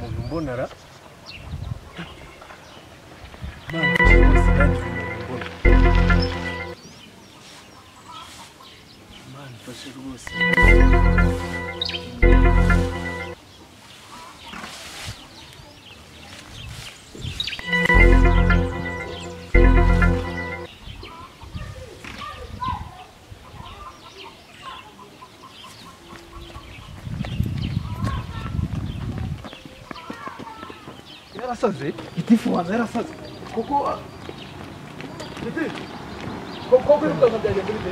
umuntu mbonara. Imana ifashe rwose ntihagire umuntu mbona. Imana ifashe rwose. Yarasaze gitifu wanze yarasaze kuko giti koko kwirukanka byagenze bite?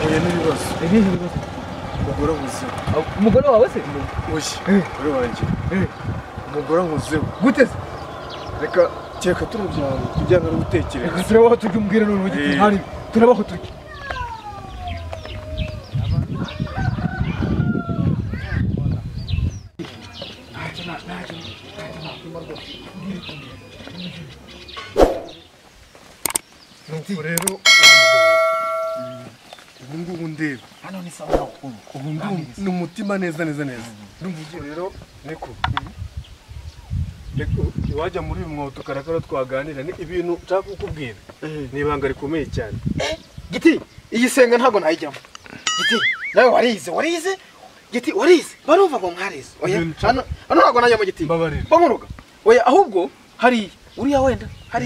Oya n'ibibazo. Ibihe bibazo? Umugore ankozeho. Umugore wawe se? Oya, umugore wanjye. Umugore ankozeho. Gute se? Reka kereka turabyanga tujyana no gutekereza. Reka turabaho tujye umbwira none giti hari turabaho tujye. Nuko rero ubu ngubu ndeba hano ni sawa ubu ni umutima neza neza neza. Ndumva ugiye rero niko iwajya muri uyu mwoto karakara twaganira ni ibintu nshaka kukubwira ni ibanga rikomeye cyane. Giti iyi senga ntabwo nayijyamo. Giti nawe warize warize giti warize barumva ngo mwarize. Oya hano ntabwo najyamo giti bankuruga. Oya ahubwo hari uriya wenda hari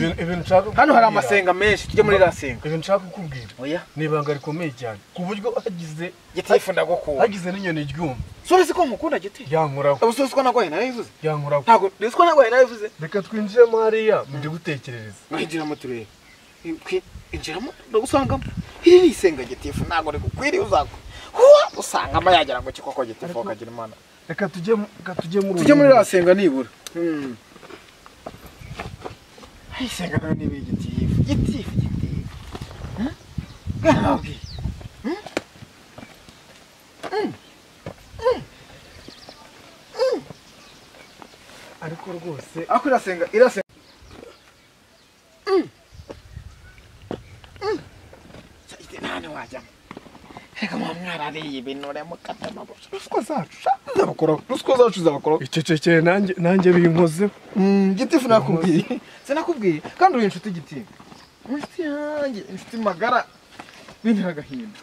hano hari amasenga menshi tujye muri rasenga. Ibintu nshaka kukubwira oya ni ibanga rikomeye cyane ku buryo hagize gitifu ndagukunda hagize n'inyoni iryumva. Subize ko nkukunda giti yankoraho. Ubu subize ko nagwaye narayivuze. Yankoraho. Ntabwo nzi ko nagwaye narayivuze. Reka twinjiremo hariya mujye gutekerereza. Mwinjiramo turebe. Injiramo ndagusangamo. Iri ni isenga gitifu ntabwo rigukwiriye uzako. Huwa usangamo yagira ngo kikoko gitifu kagira Imana. Reka tujye tujye muri rasenga nibura. Isenga nayo niba gitifu gitifu gitifu. Ganabi. Ariko rwose ako irasenga irasenga. Nane wajyamo. Reka mwarariye ibintu mukata amaboko. Ruswa zacu zabakora. Ruswa zacu zabakora. Icecekere nanjye binkozeho. Gitifu nakubwiye. Sinakubwiye kandi uri inshuti gitifu. Inshuti yanjye, inshuti magara. Bintera agahinda.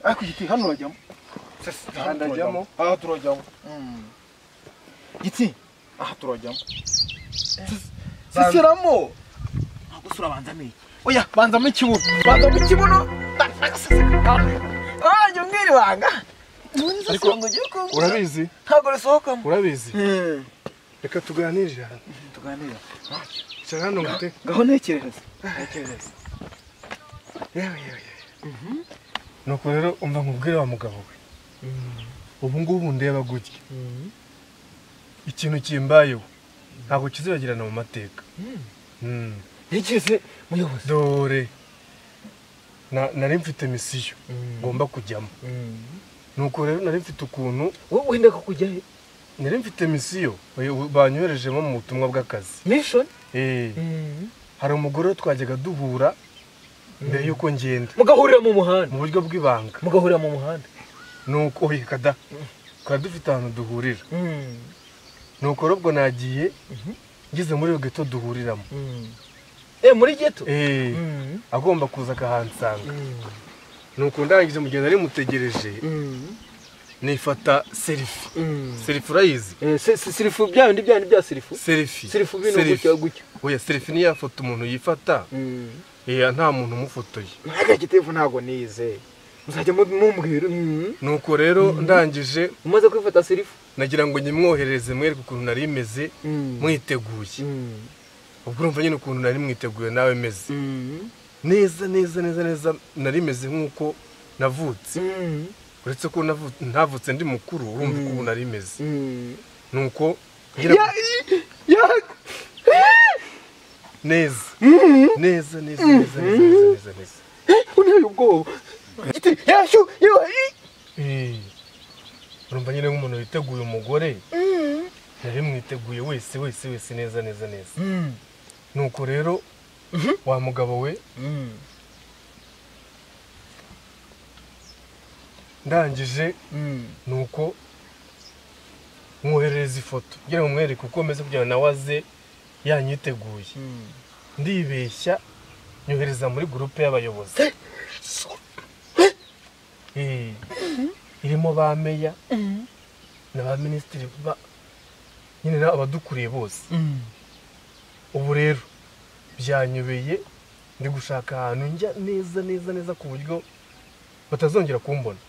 Ariko giti hano urajyamo. Ndajyamo. Aha turajyamo. Giti aha turajyamo. Sisiramo. Ntabwo usura banzamo iki. Oya banzamo ikibuno. Banzamo ikibuno. Wanjye umbwira ibanga. Ariko urabizi? Ntabwo risohokamo. Urabizi? Reka tuganirire hano. Tuganire. Icara hano ngute. Ngaho ntekerereza. Ntekerereza. Yewe yewe. Nuko rero umva nkubwire wa mugabo we. Ubu ngubu ndeba gutya. Ikintu kimbayeho ntabwo kizibagirana mu mateka. Ntekereze muyobozi. Dore nari mfite misiyo ngomba kujyamo. Nuko rero nari mfite ukuntu wowe wenda kujya he? Nari mfite misiyo banyoherejemo mu butumwa bw'akazi. Mission? Hari umugore twajyaga duhura mbere yuko ngenda. Mugahurira mu muhanda. Mu buryo bw'ibanga. Mugahurira mu muhanda. Nuko oya kada. Twari dufite ahantu duhurira. Nuko ubwo nagiye ngeze muri iyo ghetto duhuriramo. Muri ghetto? Agomba kuza akahansanga. Nuko ndangije mugenda ari mutegereje. Nifata selfie. Selfie urayizi? Selfie bya bindi bya selfie. Selfie. Selfie bino gutya gutya. Oya selfie ni ya foto umuntu yifata. Nta muntu umufotoye. Ntaga gitifu ntago nize. Muzajya mumbwira. Nuko rero ndangije umaze kwifata selfie nagira ngo nyimwoherereze mwereke ukuntu nari meze mwiteguye. Ubwo urumva nyine ukuntu nari mwiteguye nawe meze. Neza neza neza neza nari meze nkuko navutse. Uretse ko ntavutse ndi mukuru urumva ukuntu nari meze. Nuko neza neza neza neza neza neza. Unteye ubwoba. Giti yashu Urumva nyine nk'umuntu witeguye umugore. Nari mwiteguye wese wese wese neza neza neza. Nuko rero wa mugabo we Ndangije nuko mwoherereza ifoto ngira ngo mwereke uko meze kugira ngo nawe aze yanyiteguye. Ndibeshya nyohereza muri groupe y'abayobozi. Irimo ba meya na ba minisitiri nyine abadukuriye bose. Ubu rero byanyobeye, ndi gushaka ahantu njya neza neza neza ku buryo batazongera kumbona.